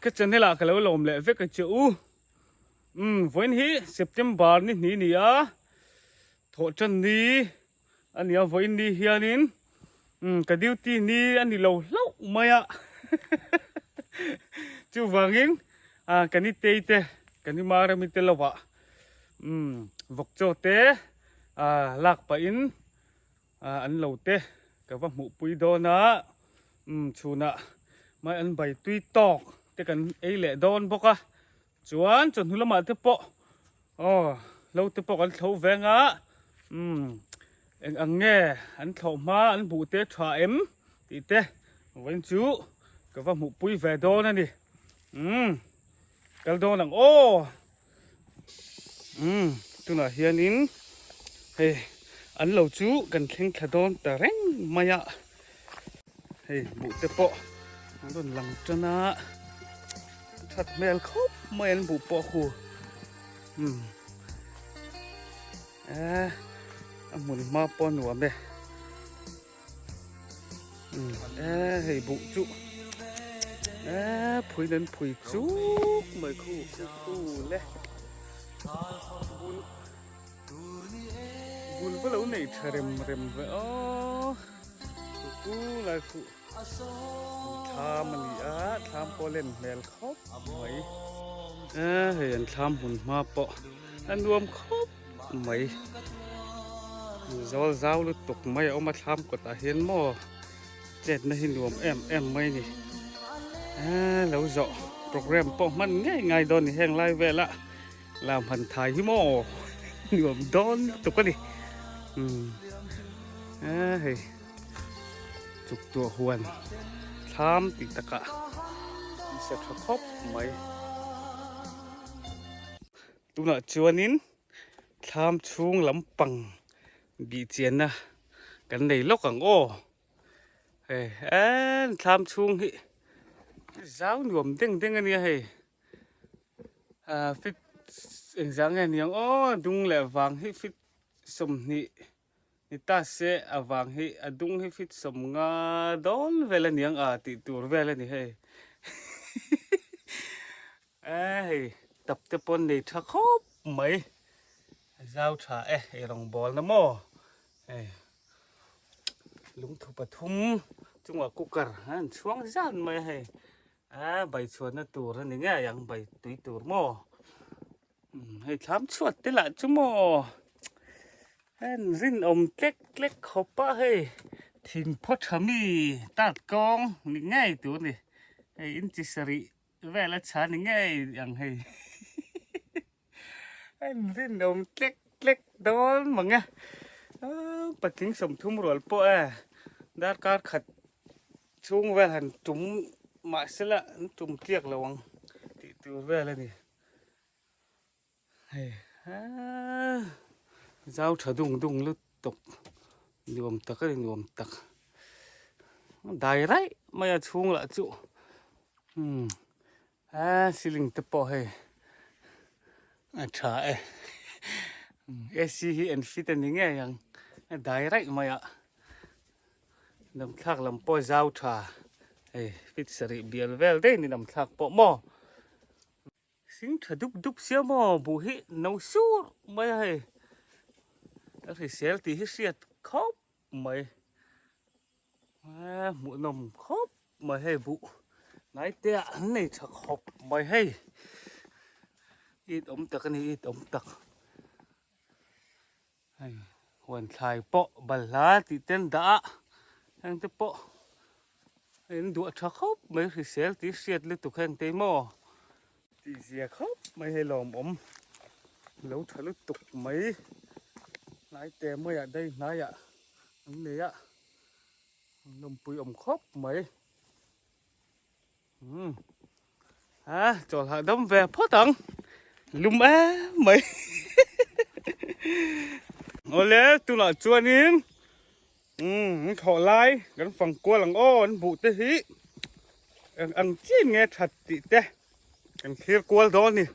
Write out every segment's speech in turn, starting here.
ka channel ah ka lo lawm leh vek a che u. Umm vawiin hi September ni hnih ni a, thawh tan ni a nia vawiin ni hianin umm ka duty ni a ni lo hlauh mai a. Chuvangin ah ka ni tei te ka ni Marami te lovah umm vawk chaw te ah lak pahin an lo te ka va hmuh pui dawn a umm chhunah mai an bai tui tawk te kan ei leh dawn bawk a chuan chawhnu lamah te pawh aw lo te pawh kan thlo veng a umm eng ang nge an thlawh hma an buh te tha em tih te vawiin chu ka va hmuh pui ve dawn a ni umm kal dawn ang aw. Umm tunah hianin hei an lo chu kan thleng thla dawn ta reng mai a hei buh te pawh an rawn lang tan a that hmel khawp mai an buh pawh khu umm eh a hmun hma pawh a nuam e. Eee hei buh chu eee phui nen phui chuk mai khu khu khu le bul bul va lo nei tha rem rem ve aw khu khu lai khu thlam a ni a thlam pawh a len hmel khawp mai eee hei an thlam hmun hma pawh a nuam khawp mai zawl zau lutuk mai a awm a thlam kawtah hian maw chetna hi nuam em em mai a ni eee lo zawh program pawh hman ngei ngai dawn a ni heng lai vela lam han thai hi maw nuam dawn lutuk a ni umm eee hei chuk tuah huan thlam tih takah an sa tha khawp mai. Tunah chuanin thlam chhung lampang bih chianna kan nei lawk ang aw. Hei en thlam chhung hi zau nuam deng deng a nia hei. Ah fit engzah nge niang aw dung leh vang hi fit 20 ni ta se a vang hi a dung hi fit 50 dawn vel a niang a tih tur vel a ni hei. E hei tap te pawn nei tha khawp mai zau tha e ei rawng bawl na maw hei lungthu pathum chungah cooker a an chhuang zan mai a hei a bai chhuahna tur a ni ngei ang bai tui tur maw hei thlam chhuat te lah chu maw an rinawm tlek tlek khawp a hei thing phaw tha mi tat kawng ni ngei tur a ni hei inchi sarih Vel a chhan ni ngei ang hei. An rinawm tlek tlek dawn mang e. Patling 30 rual pawh e. Darkar khat chhung vel han tum mahsela an tum tliak lo ang tih tur vel a ni. Hei zau tha dung dung lutuk nuam tak a ni nuam tak dai raih mai a chhung lah chu umm a ceiling te pawh hei a tha e AC hi an fit a ni ngei ang a dai raih mai a lamthlak lam pawh zau tha hei fit sarih bial vel daih a ni lamthlak pawh maw. Hring tha dup dup sia maw buh hi no sur mai a hei a hrisel tih hi hriat khawp mai a hmuhnawm khawp mai hei buh hnai te ah an nei tha khawp mai hei it awm tak a ni it awm tak hei huan thlai pawh balhla tih te an dah a heng te pawh a in duah tha khawp mai hrisel tih hriat lutuk heng te maw tih zia khawp mai hei lawmawm lo tha lutuk mai hnai te maiah dai hnaiah an nei a an lawmpui awm khawp mai. Umm a chawl hah dam ve phawt ang lum em mai awle tunah chuanin umm an thawh lai kan fang kual ang aw an buh te hi eng ang chin nge that tih te kan thlir kual dawn a ni.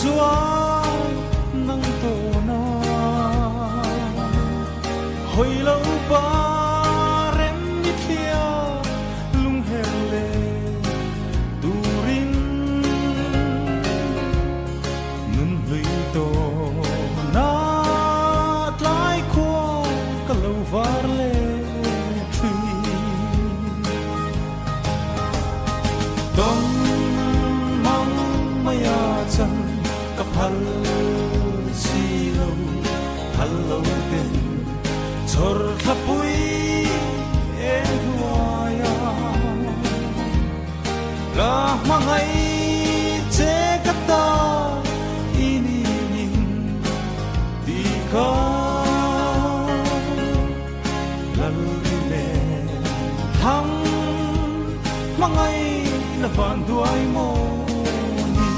chuan nang tawn a hawi lo pa rem mi thlia lungher leh turin nun hlui tawn a tlai khua ka lo var leh thin. Dawng mang mai a chan ka phal si lo, phal lo ten chhawr thlapui eng hnuai a. Ka hmangaih che ka ta i ni ning ti kha lal i len thang hmangaih na van duai maw ni.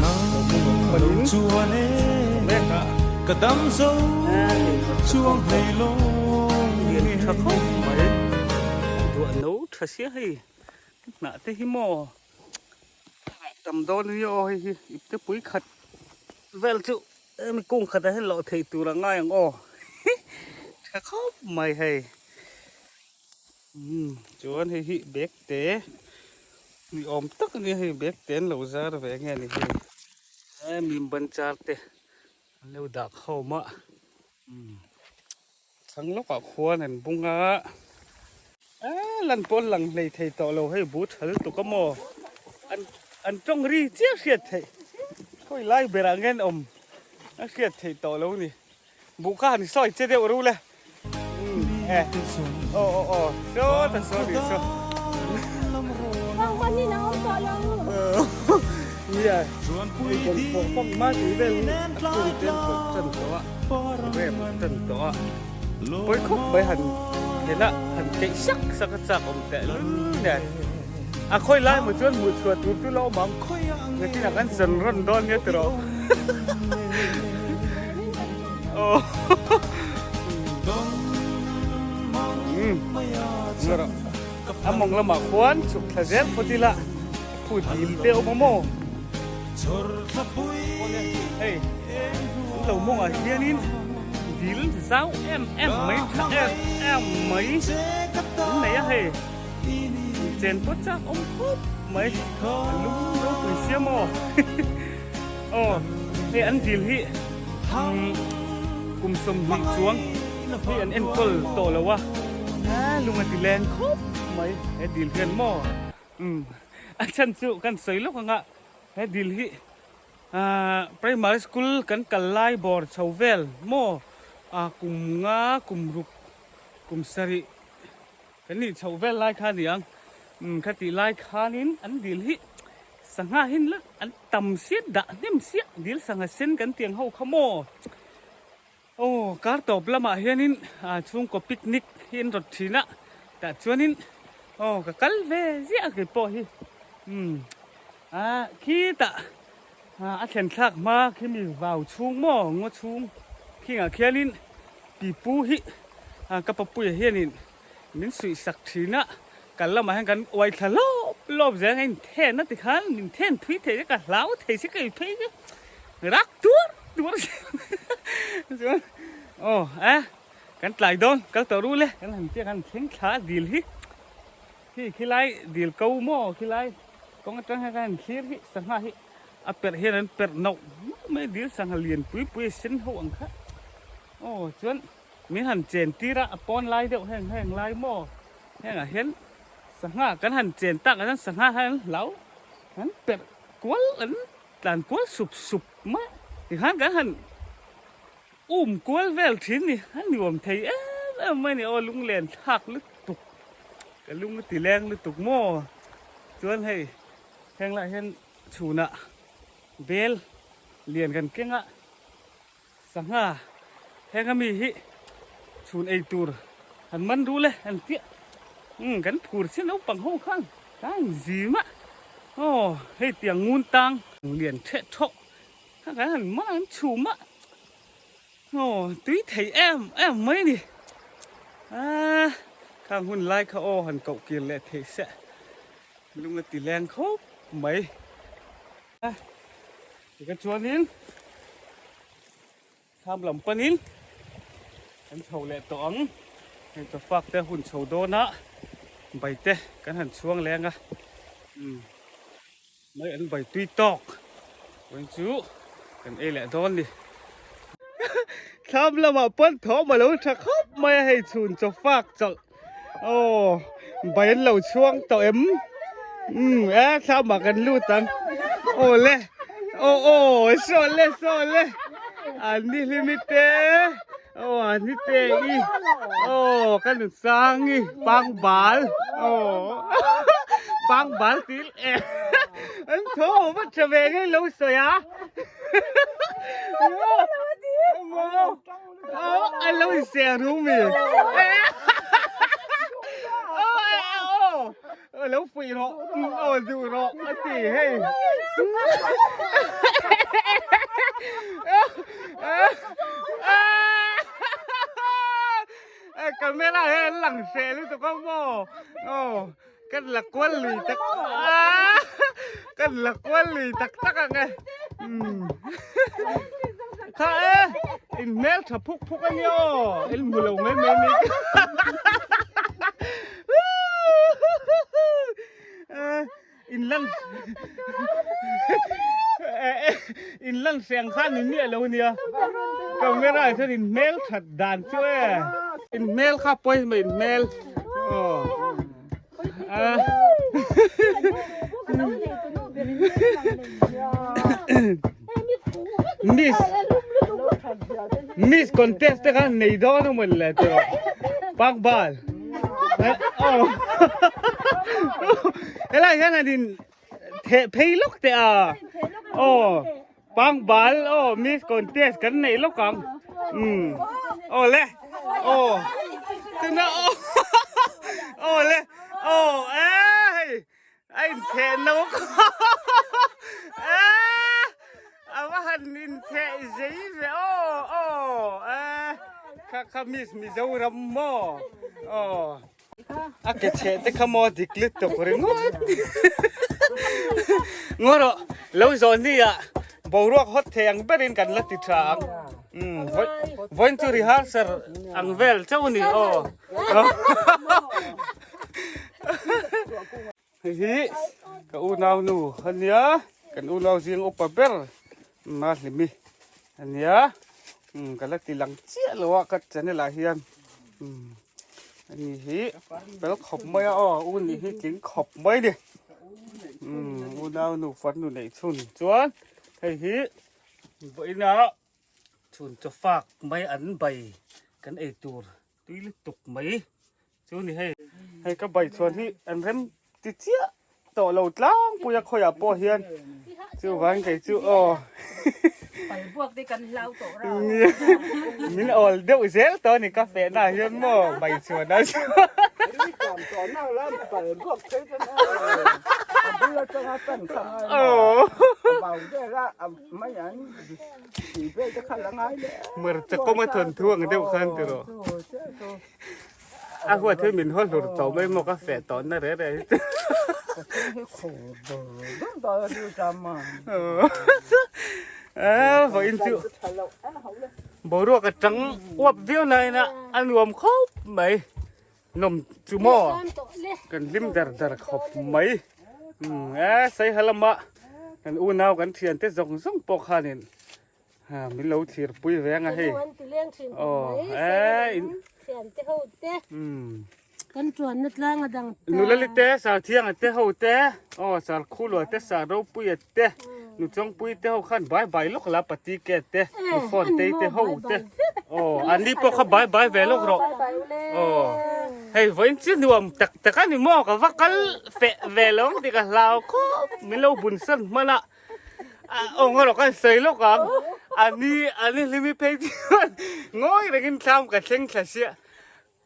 Nang lo chuan e ka dam zo chuang hlei lo Lian tha khawp mai duah no tha sia hei hnah te hi maw tam dawn hi aw hei hi ipte pui khat vel chu hemi kung khatah hian loh theih tur a ngai ang aw tha khawp mai hei. Umm chuan hei hi bag te ni awm tak a nia hei bag te an lo zar ve nge ni hei he mim ban char te an lo dah khawm a umm thlang lawkah khuan an bung a eee lan pawh an lang hlei thei tawh lo hei bu tha lutuk a maw an an tawng ri chiah hriat theih khawi lai berah nge an awm a hriat theih tawh lo a ni. Buh kha han sawi che deuh ru le. Eh. Oh oh oh. So ta so ni so. Bang man ni na om tawh lo. Nia. Hei bon pawh pang ma ti vel hi a kung te an pawlh tan tawh a. Rem tan tawh a. Pawi khawp mai han hela han keih sak sak a chak awm teh lul nen. A khawi lai maw chuan hmuh chhuah tur chu la awm ang. Nakinah kan zan rawn dawn nia tiraw. A mawng lamah khuan chhuk thla zel phawt ila phu dil te awm a maw? Hei an lo mawngah hianin dil zau em em mai tha em em mai an nei a hei chen pawh chak awm khawp mai a lum ropui sia maw? Aw, hei an dil hi kum 20 chuang hi an enkawl tawh lo a, lung a ti leng khawp mai he dil hian maw? Umm, a chhan chu kan sawi lawk ang a, he dil hi primary school kan kal lai bawr chho vel maw? Kum nga, kum ruk, kum sarih kan nih chhoh vel lai kha a ni ang, umm khatih lai khanin an dil hi Sangha hi la an tam siat dah hnem siah dil sangha sen kan tiang ho kha maw? Aw kar tawp lamah hianin chhungkaw picnic hi an rawt thin a tah chuanin aw ka kal ve ziah a keipawh hi umm a khitah a thlen thlak hma khi mi vau chhung maw ngaw chhung khingah khianin pipu hi ka papuia hianin Min suih sak thin a, kal lamah hian kan uai thla lawp lawp zel a, inthen a ti khan min then thui thei che ka hlau thei che ka inphei che rak tuar tuar chuan aw a kan tlai dawn kal tawh ru le kan han tia kan thleng thla a dil hi khi khilai dil ko maw khilai kawng atang hian kan han thlir hi sangha hi a perh hian an perh nauh mai dil sangha lian pui pui a sen ho ang kha aw chuan. Min han chen tir a, a pawn lai deuh heng heng lai maw? Hengah hian sangha kan han chen tak ah chuan sangha khan an hlau an perh kual an tlan kual sup sup mai tikhan kan han um kual vel thin ni a nuam thei em em mai ni aw lunglen thlak lutuk ka lung a ti leng lutuk maw? Chuan hei heng lah hian chhunah bel lian kan keng a. Sangha heng ami hi chhun ei tur han man ru le an tia umm kan phur chiah naupang ho khan ka in zim a aw hei tiang ngun tang lian theh thawh kha kan han man an chhum a aw tui thei em em mai a ni aaa. Khang hun lai kha aw han koh kir leh theih se lung a ti leng khawp mai. Tikha chuanin thlam lam panin kan chho leh tawh ang. Hei chawfak te hun chho dawn a bai te kan han chhuang leng a umm mai an bai tui tawk vawiin chu kan ei leh dawn ni. Thlam lamah pawn thawm a lo tha khawp mai a hei chhun chawfak chawlh Aw bai an lo chhuang tawh em umm e thlamah kan lut ang aw le aw aw saw le saw le an ni hlimi te aw an ni te i aw ka nu sang i pangbal aw pangbal til e an tho va tha ve ngei lo sawi a a lo insiam ru mi a lo fuih rawh aw duh rawh a ti hei camera hi an lang hreh lutuk a maw aw kan la kual lui tak kan la kual lui tak tak ang e kha e in hmel tha phuk phuk a nia aw in hmu lo mai mai mai in lan in lan hreng khan in miah lo nia camera ah chuan in hmel that dan chu e in hmel kha pawi mai in hmel aw Miss Miss contest te khan nei dawn a mawni le tiraw Pakbal aw helai hian an in theh phei lawk teh a aw Pangbal aw miss contest kan neih lawk ang umm aw le aw tuna aw aw le aw e hei a intheh no e a va han intheh zei ve aw aw e kha kha miss Mizoram maw aw. A ke chheh te kha maw dik lutuk ringawt. Ngaw rawh, lo zawh hniah boruak hawt thei ang berin kan la ti tha ang. Umm, vawiin chu rehearsal ang vel chauh a ni aw. Hei hi ka unau nu a nia, kan unau zing upa ber Mahlimi a nia. Umm, ka la ti lang chiah lo a ka channel ah hian. Umm, ani hi fel khawp mai a aw, u nih hi tling khawp mai a ni. Umm, unau nu farnu neih chhun chuan hei hi vawiin ah chhun chaw fak mai an bai kan ei tur tui lutuk mai. Chu ni hei, hei ka bai chhuan hi an rem ti chiah tawh lo tlangpui a khawiah pawh hian chuvang kei chu aw Palbuak te kan hlau tawh ra. Min awl deuh zel tawh a ni ka fehna ah hian maw bai chhuan ah chuan. Hmarcha kawng a thawn thu ang deuh khan tiraw. A huat hi min haw hlur tawh mai maw ka feh tawh na re re hi chu. Vawiin chu boruak a tang uap viau nain a a nuam khawp mai. Nawm chu maw kan hlim dar dar khawp mai. E Saiha lama kan unau kan thiante zawng zawng pawh khanin Ha min lo thlir pui ve anga hei. An ti leng thin khawp mai. Aw e in. Thian te ho te. Um. Kan tuan na tlang a dang ta. Nulali te sar thiang te ho te. Aw sar khulua te sar ropui te. Nu chawngpui te ho khan bai bai lawk la pati ke te. Nu phone te te ho te. Aw an ni pawh kha bai bai ve lawk rawh. Aw hei vawiin chu nuam tak tak a ni maw ka va kal feh ve lo ang tih ka hlau khawp min lo bun san hman a. Aw ngaw kan sawi lawk ang ani ani hlimi phei chuan ngawi rengin thlam ka thleng thla sia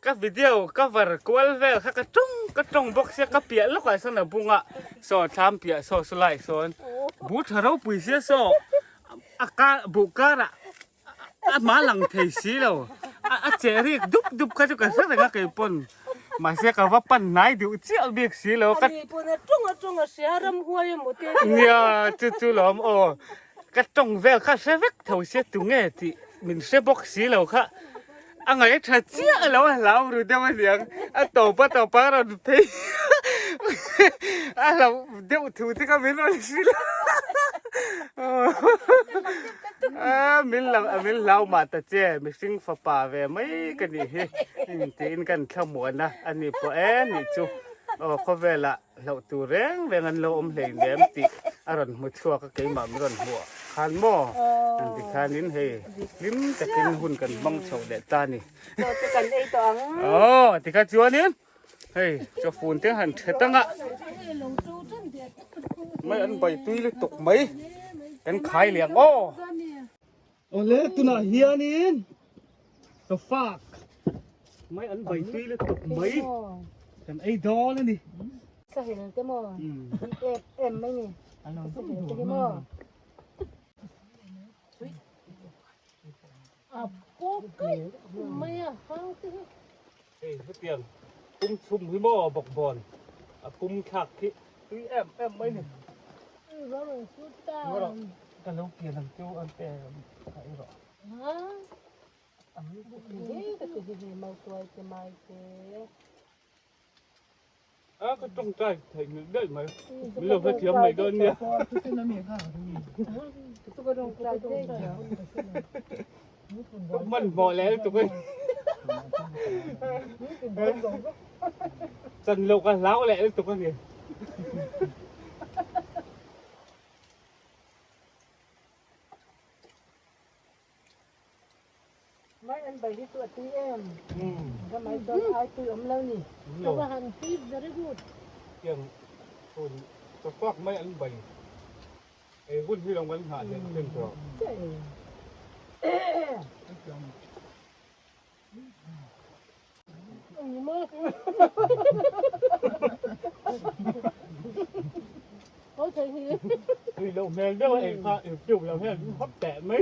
ka video cover kual vel kha ka tawng ka tawng bawk sia ka piah lawkah sawn a bunga saw thlam piah saw saw lai sawn bu tha ropui sia saw a kar buh karah a hma lang thei si lo a che rik dup dup kha chu ka hre reng a keipawn. Mahse ka va pan hnai duh chiah bik si lo ka. Ani pawn a tawng a tawng a hria ramhuai emaw te. Nia chu chu lawm aw. Ka tawng vel kha hre vek tho sia tunge tih min hre bawk si lo kha. A ngaih tha chiah lo a hlau ru deuh aniang a tawp a tawp a rawn phei a hlauh deuh thu te kha min rawn hrilh a min lo min hlau mah ta che mihring fapa ve mai ka nih hi tiin kan thlamuan a ani pawh e nih chu aw khawvelah Hlauh tur reng reng an lo awm hleinem tih a rawn hmu chhuak a, keimah min rawn hmuh khan maw? An ti khanin hei hlim takin hun kan hmang chhoh leh ta a ni. Chaw te kan ei tawh ang. Aw tikha chuanin hei chaw fun te han thet ang a. Mai an bai tui lutuk mai kan khai leh ang aw. Awle tunah hianin ka fak mai an bai tui lutuk mai kan ei dawn a ni. Sahel te maw em em mai ni sahel te hi maw. A pawk kaih mai a hang te hi. Hei hetiang pum chhum hi maw bawkbawn a pum thlak khi tui em em mai ni. Ka lo pian ang chu an pe kha i rawh. A ka tawngtai theih ngilh daih mai. Min lo hrethiam mai dawn nia. Ka hmanhmawh leh lutuk a ni. Chan loh ka hlau leh lutuk a ni. Mai an bai hi chu a tui em. Ka mai chuan ai tui awm lo ni. Ka va han tui very good. Tiang hun ka fak mai an bai. Ei hun hi lo kan nghah leh thin tawh. Tui loh hmel deuh a ei kha i piu lo hian in hawp teh mai.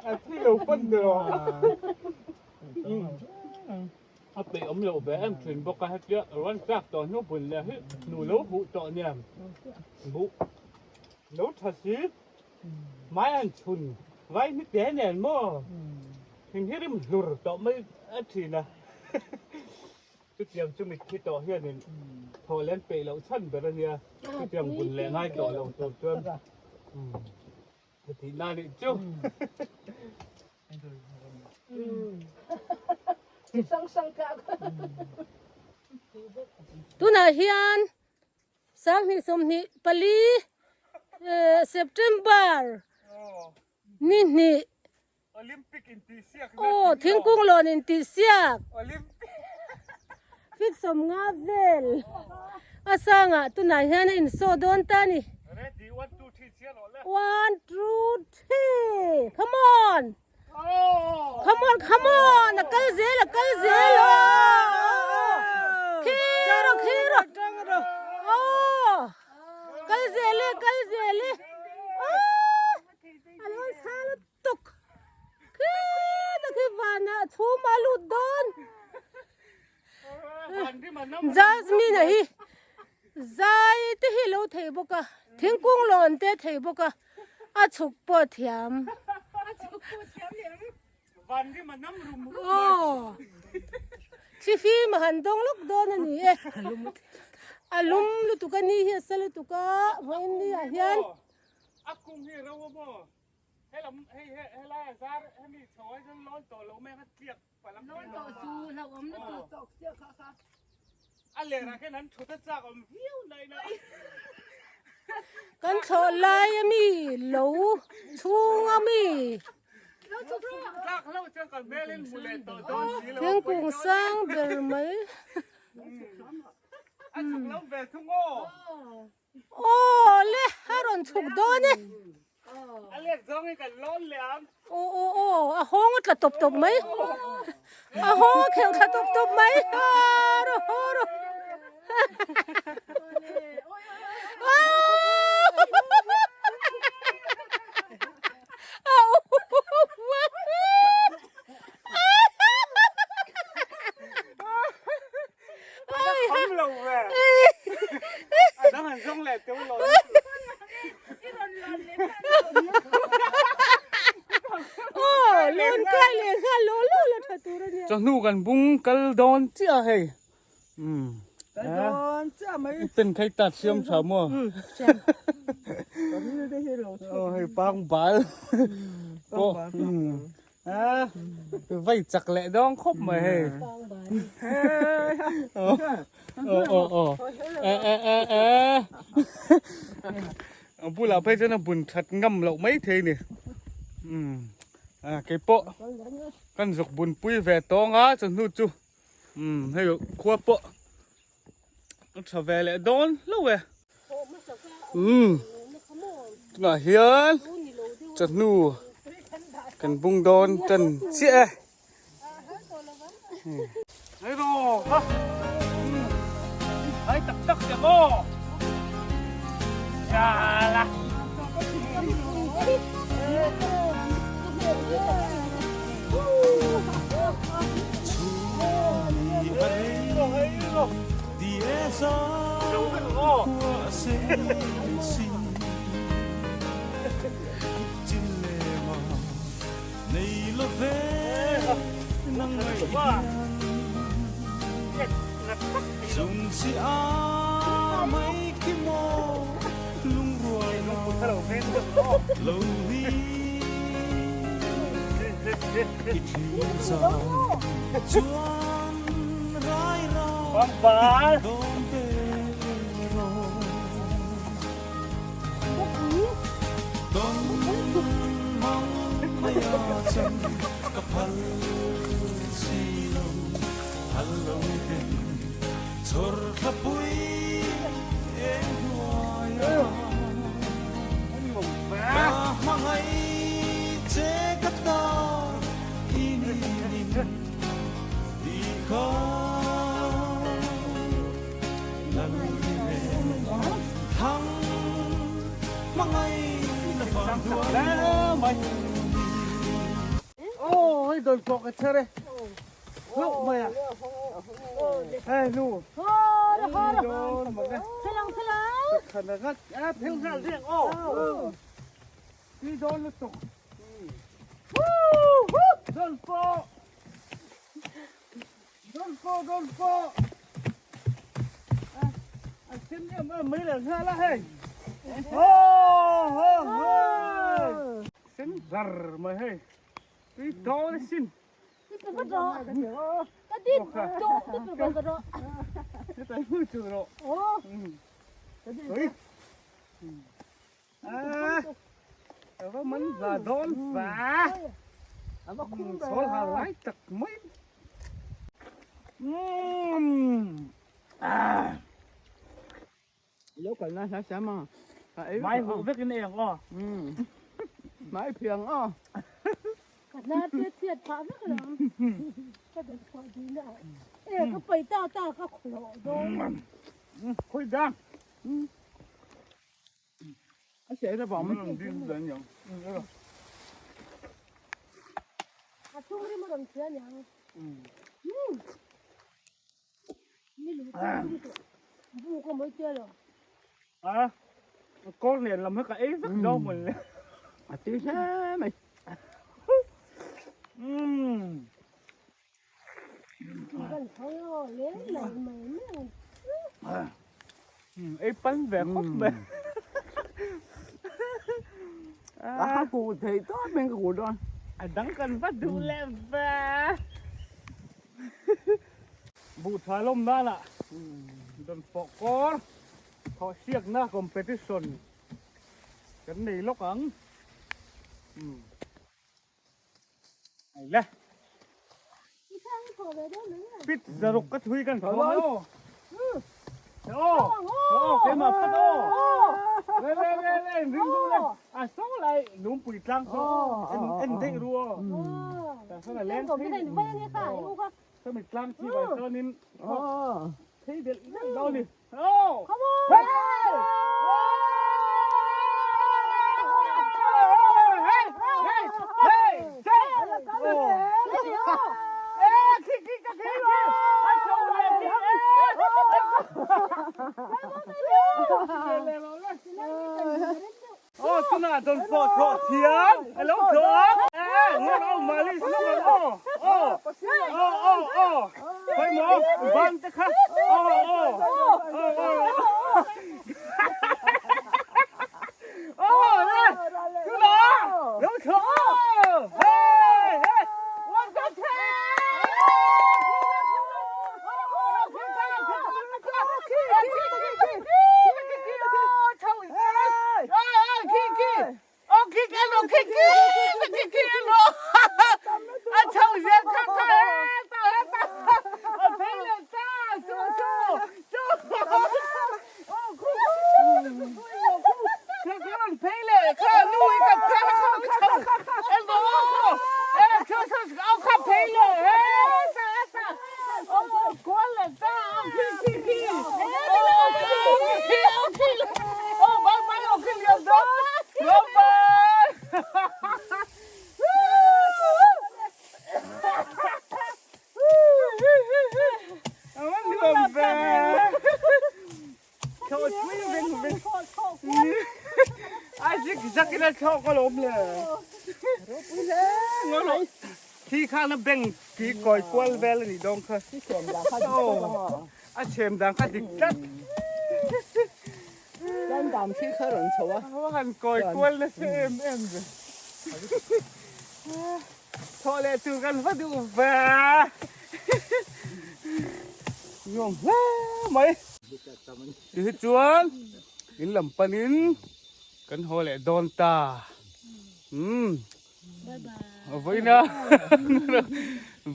A thi lo pawn ber aw. A peih awm loh ve em thin bawk a hetia rawn tlak tawh hnu bun leh hi hnu lo huh tawh nia buh lo tha si mai an chhun vai ni te nen maw thing hi rim hlur tawh mai a thin a chutiang chu mitthi tawh hianin thaw len peih loh chhan ber a nia chutiang bun leh ngai tawh lo tur chuan ka tih na nih chu. Tunah hian 2024 September ni hnih aw thingkung lawn intihsiak feet 50 vel a sangah tunah hian a insaw dawn ta a ni. One two three come on come on come on a kal zel a kal zel aw khiro khiro aw kal zel e kal zel e a lo sa lutuk khita khi vanah chhum a lut dawn Jasmine a hi Zai te hi lo thei bawk a, thingkung lawn te thei bawk a, a chhuk pawh thiam. Aw, thlifim a han dawng lawk dawn a ni e. A lum lutuk a ni hi a sa lutuk a, vawiin ni ah hian. Lawn tawh chu hlauhawm lutuk. A lerah khian an thut a chak awm viau na ina. Kan thlawh lai a mi lo chhung a mi. Tlak hlauh chuan kan hmel in hmu leh tawh dawn si lo. Thingkung sang ber mai. A chhuk lo ve thung aw. Aw le a rawn chhuk dawn e. A lek zawng in kan lawn leh ang. Aw aw aw a hawng a tla tawp tawp mai. A hawng a kheuh thla tawp tawp mai. Ro ro. Kham lo ve. A dang an zawng leh teuh lo. Aw, lawn kai leh nghal law law la tha tur a nia. Chawhnu kan bung kal dawn chiah hei. Umm. Kal dawn chiah mai. Pen khai ta siam tha maw. Siam. Aw hei pang bal. Pawh. A vai chak leh dawng khawp mai hei. Aw aw aw e e e e a bulah phei chuan a bun that ngam loh mai thei ni. Umm a keipawh kan zuk bun pui ve tawng a chu hnu chu umm hei khua pawh a tha ve leh dawn hlauh e. Umm tunah hian chawhnu kan bung dawn tan chiah e. Hei rawh ha hai tak tak che maw chala. Aw hei dawn pawh ka chher e hlauh mai a hei nu dawn mak e khan a ngat a phel nghal riak aw tui dawn lutuk dawn pawh dawn pawh dawn pawh a sen em em mai leh nghal a hei aw haw haw Sen zar mai hei tui dawn a sin. Hetai hmu chu rawh. Tui. A va man va dawn va. Sawl ha lai tak mai. Lo kal na hla siam a. Mai huh vek in eng aw. Mai phiang aw. Ka hna te chiat phah vek lo. Ka duh chhuah dih na ah. E ka pai ta ta ka khawlh dawn. Khawi dang. A se ra bawm. A chung rim a rawn thlia niang. A kawr nen lam hi ka ei vek zo hmun le. A tui hle mai. Ei pan ve khawp mai. A ku thei tawp in ka ku dawn. A dang kan va duh leh ve. Buh tha lawm nana dawn pawh kawr thawh hriakna competition kan nei lawk ang. Ai le. Pit zaruk ka thui kan thaw ang aw. Aw, aw, keimah phat aw. Le le le le, ring duh le. A saw lai lungpui tlang saw en en daih ru aw. Tah sawn a leng phei. Sawmi tlang chi vai chuanin. Phei delh delh dawn ni. Oh! Come on! Aw tunah dawn pawh thawh thiam a lo thawh a ngun aw malis lawk ang aw aw aw aw aw khawi maw ban te kha aw aw aw aw aw le tunah lo thawh aw hey hey one two three Khi khan a bank khi kawi kual vel a nih dawn kha a chhem dan kha dik tlat Chuan dam khi kha rawn chho a. A han kawi kual nasa em em ve. Thawh leh tur kan va duh ve. Nuam hle mai. Tihi chuan in lam panin kan haw leh dawn ta. Umm. Vawiina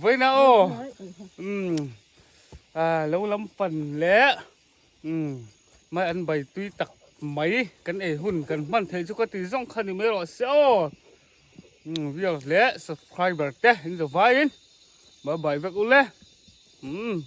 vawiina aw. Umm. Lo lam pan leh umm mai an bai tui tak mai kan ei hun kan hman theih chu ka ti zawng kha ni mai rawh se aw. Umm viewers leh subscriber te in zo vaiin bye bye vek ule. Umm.